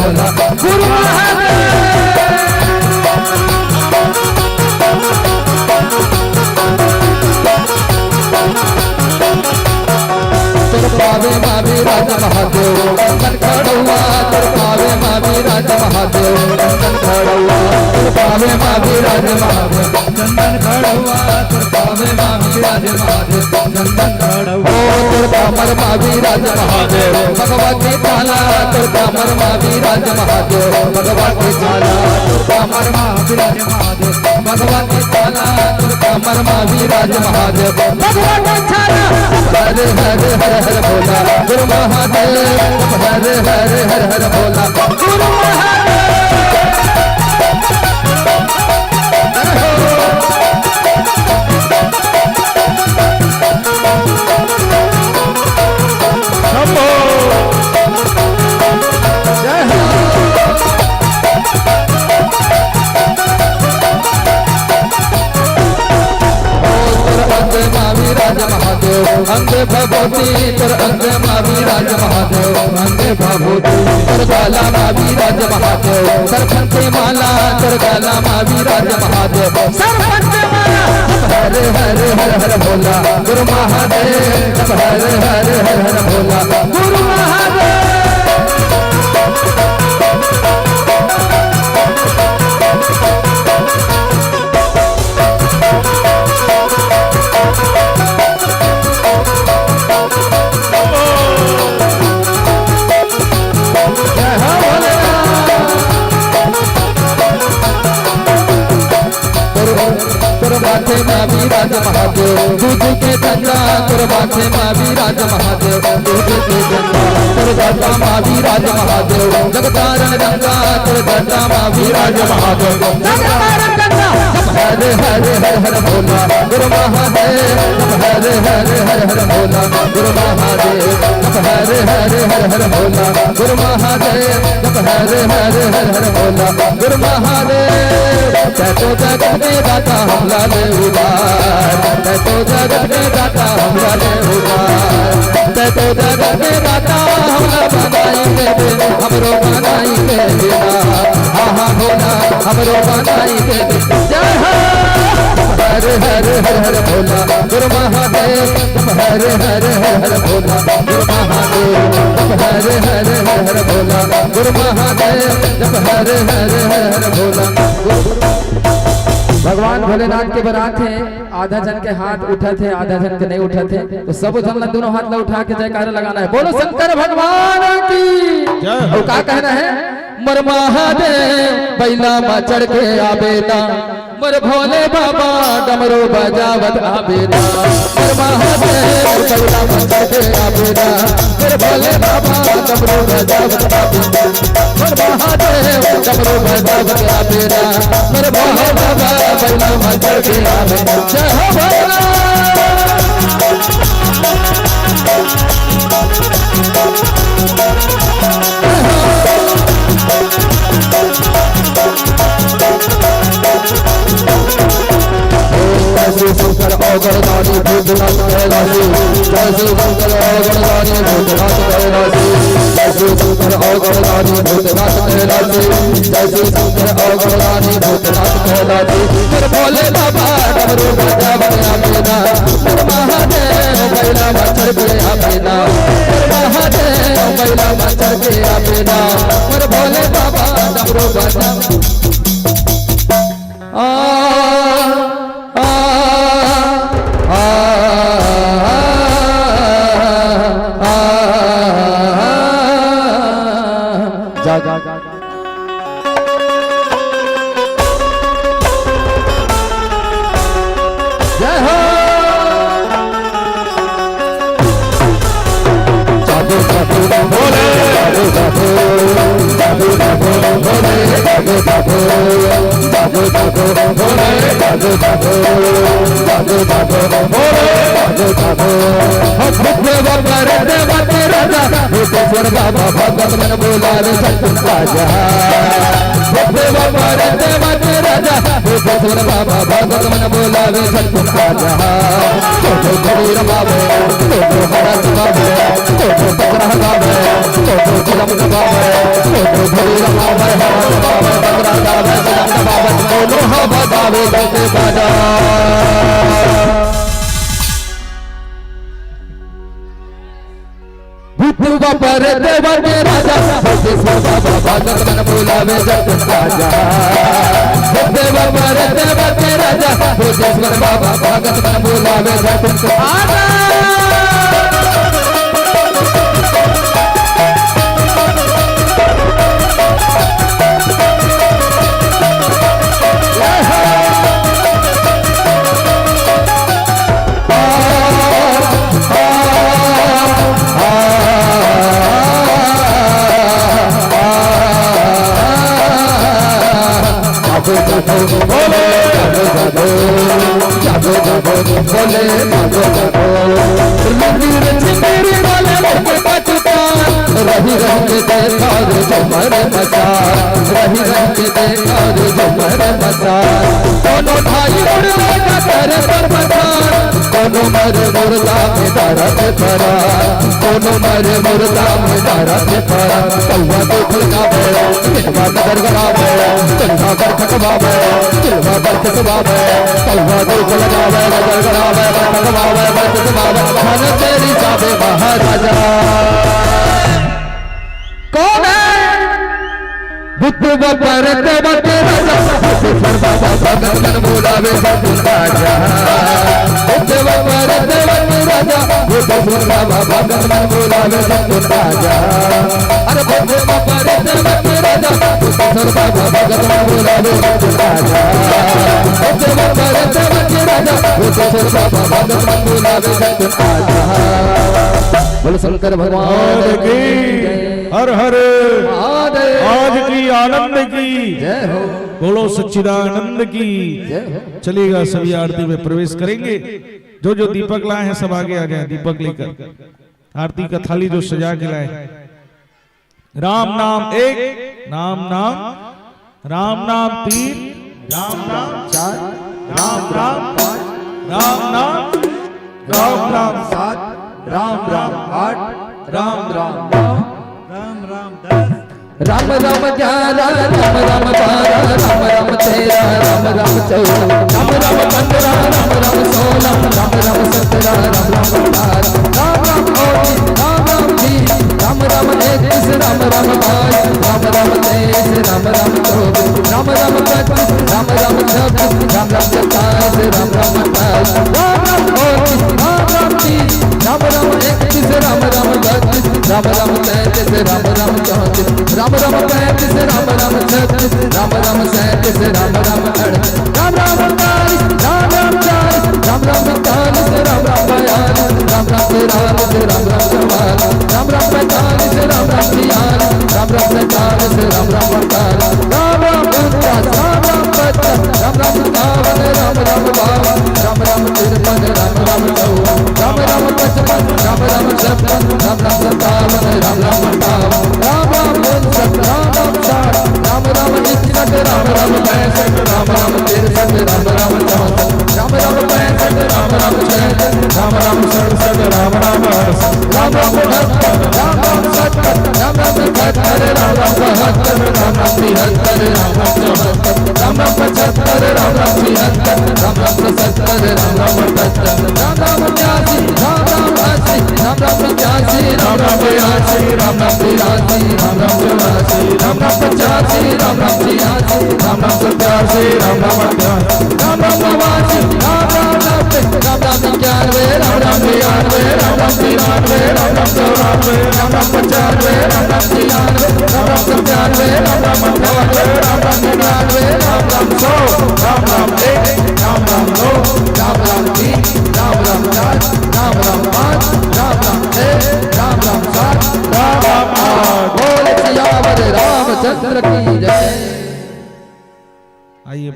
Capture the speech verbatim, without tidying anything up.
गुरु महादेव। तोर पावे मा विराज महादेव, चंदन खड़ौआ। तोर पावे मा विराज महादेव, चंदन खड़ौआ। तोर पावे मा विराज महादेव, चंदन खड़ौआ। तोर पावे मा विराज महादेव, चंदन खड़ौआ। ओ तोर कमर मा विराज महादेव, भगवती ताला। तोर कमर मा विराज महादेव, भगवती ताला। तोर कमर मा विराज महादेव, भगवती ताला। तोर कमर मा विराज महादेव, भगवती ताला। हरे हरे हर हर भोला गुरु महादेव, हरे हरे हर हर भोला गुरु महादेव। शंभो। जय हो। ओ तोर अंग मा विराज महादेव, अंग भभूति। तोर अंग मा विराज महादेव, अंग भभूति। तोर गला मा विराज महादेव, सरपन के माला। तोर गला मा विराज महादेव, सरपन के माला। हरे हरे हर हर भोला गुरु महादेव, हरे हरे हर हर भोला गुरु महादेव। जय हो भोलेनाथ। तोर, तोर माथे मा विराज महादेव, दूध के गंगा। तोर माथे मा विराज महादेव, दूध के गंगा। तोर गला मा विराज महादेव, जगतारण गंगा। तोर गला मा विराज महादेव, जगतारण गंगा। हरे हरे हर हर भोला गुरु महादेव, हरे हरे हर हर भोला गुरु महादेव, हरे हरे हर हर भोला गुरु महादेव, हरे हरे हर हर भोला गुरु महादेव। तैं तो जगत के दाता हमला ले उबार, तैं तो जगत के दाता हमला ले उबार, तैं तो जगत के दाता हमला बनाई देबे, हमरो बनाई देबे ना। हाँ हाँ भोला हमरो बनाई देबे। जय हो। हरे हरे हर हर भोला गुरु महादेव, हरे हरे हर हर भोला गुरु महादेव, हरे हरे हर हर भोला गुरु महादेव, हरे हरे हर हर भोला गुरु। भगवान भोलेनाथ के बरात हे, आधा झन के हाथ उठत हे, आधा झन के नहीं उठत हे, तो सबो झन ला दोनों हाथ ला उठा के जयकारा लगाना हे। बोलो शंकर भगवान की। जय हो। अउ का कहना हे? मोर महादेव बइला मा चढ़ के आबे ना, मोर भोले बाबा डमरू बजावत आबे ना। मोर महादेव बइला मा चढ़ के आबे ना, मोर भोले बाबा डमरू बजावत आबे ना। मोर महादेव डमरू बजावत आबे ना, मोर भोले बाबा बइला मा चढ़ के आबे ना। जय हो भोला। जय शिव शंकर अवघड़दानी भूतनाथ कैलासी, जय शिव शंकर अवघड़दानी भूतनाथ कैलासी, जय शिव शंकर अवघड़दानी भूतनाथ कैलासी, जय शिव शंकर अवघड़दानी भूतनाथ कैलासी। मोर भोले बाबा डमरू बजावत आबे ना, मोर महादेव बइला मा चढ़ के आबे ना, मोर महादेव बइला मा चढ़ के आबे ना, मोर भोले बाबा डमरू बजा। आ, आ, आ, आ, जा, जा, जा। जय हो। जादू जादू भोले, जादू जादू, जादू जादू भोले, जादू जादू, जादू जादू भोले, जादू जादू, जादू जादू भोले, जादू जादू। हो भूत देवा करे देवा के राजा, भूतेश्वर बाबा भगत मन बोला रे सतन आजा। देवा पारे देवा के राजा, ओ बसवन बाबा भगत मन बोलावे, झटकुन आजा। तो तो कबीर बाबे, तो तो हरस बाबे, तो तो बकरा बाबे, तो तो चिलम बाबे, तो तो कबीर बाबे, हरस बाबे, बकरा बाबे, चिलम बाबे, तो तो हवा बाबे, तो तो बाजा। भूतवा पर देवा के राजा, भूतेश्वर बाबा भगत मन बोलावे, झटकुन आजा। भूतवा पर देवा के राजा, भूतेश्वर बाबा भगत मन बोलावे, झटकुन आजा। रही रही के देखा रे झूमर मचा, रही रही के देखा रे झूमर मचा। कोनो भाई मुड़ लेगा करे पर मचा, कोनो मरे मुर्दा में दर्द भरा, कोनो मरे मुर्दा में दर्द भरा। कौवा देखल गावे, केतवा नजर गड़ावे, चंदा पर खकवावे, चंदा पर खकवावे। कौवा देखल गावे, नजर गड़ावे, पर खकवावे, पर खकवावे। धन तेरी जावे महाराजा। कौन है? बुद्ध बाबा रे देवा के राजा, बुद्धेश्वर बाबा भगत मन बोलावे, झटकुन आजा। बुद्ध बाबा रे देवा के राजा, बुद्धेश्वर बाबा भगत मन बोलावे, झटकुन आजा। अरे बुद्ध बाबा रे देवा के राजा, बुद्धेश्वर बाबा भगत मन बोलावे, झटकुन आजा। बुद्ध बाबा रे देवा के राजा, बुद्धेश्वर बाबा भगत मन बोलावे, झटकुन आजा। बोलो शंकर भगवान की। हर हर महादेव। आज की आनंद की। जय हो। बोलो सच्चिदानंद की। जय हो। चलिएगा, सभी आरती में प्रवेश करेंगे। जो जो दीपक लाए हैं, सब आगे आ जाए, दीपक लेकर। आरती का थाली जो सजा के लाए। राम नाम एक, राम नाम, राम नाम तीन, राम नाम चार, राम नाम पाँच, राम नाम, राम नाम सात, राम राम आठ, राम राम नौ, राम राम दस। राम राम ग्यारह, राम राम बारह, राम राम तेरह, राम राम चौदह, राम राम पन्द्रह, राम राम सोलह, राम राम सत्रह, राम राम अठारह, राम राम उन्नीस, राम राम बीस, राम राम इक्कीस, राम राम बाईस, राम राम तेईस, राम राम चौबीस, राम राम पच्चीस, राम राम छब्बीस, राम राम सत्ताईस, राम राम अट्ठाईस, राम राम उनतीस, राम राम तीस, राम राम इकतीस, राम राम बत्तीस, राम राम तैंतीस, राम राम चौंतीस, राम राम पैंतीस, राम राम छत्तीस, राम राम सैंतीस, राम राम अड़तीस, राम राम उनतालीस, राम राम चालीस, राम राम इकतालीस, राम राम बयालीस, राम राम तिरालीस, राम राम चौवालीस, राम राम पैंतालीस, राम राम छियालीस, राम राम सैंतालीस, राम राम अड़तालीस, राम राम उनचास, राम राम पचास, राम राम इक्यावन, राम राम बावन, राम राम तिरपन, राम राम चौवन, राम राम पचपन, राम राम छप्पन, राम राम सत्तावन, राम राम अट्ठावन, राम राम उनसठ, राम राम साठ, राम राम इकसठ, राम राम पैंसठ, राम राम तिरसठ, राम राम चौसठ, राम राम पैंसठ, राम राम छियासठ, राम राम सड़सठ, राम राम अड़सठ, राम राम उनहत्तर, राम राम सत्तर, राम राम इकहत्तर, राम राम बहत्तर, राम राम तिहत्तर, राम राम चौहत्तर, राम राम पचहत्तर, राम राम छिहत्तर, राम राम सतहत्तर, राम राम अठहत्तर, राम राम उन्यासी, राम राम अस्सी, राम राम पचासी, राम राम बयासी, राम राम तिरासी, राम राम चौरासी, राम राम पचासी, राम राम छियासी, राम राम सतासी, राम राम अठासी, राम राम नवासी, राम राम नब्बे, राम राम इक्यानवे, राम राम तिरानवे, राम राम तिरानवे, राम राम चौरानवे, राम राम पचानवे, राम राम छियानवे, राम राम सत्तानवे, राम राम अट्ठानवे, राम राम निन्यानवे, राम राम सौ, राम राम एक, राम राम दो, राम राम तीन, राम राम चार, राम राम पाँच, राम राम छः, राम राम सात, राम राम आठ। बोल सियावर रामचंद्र की जय। आइए,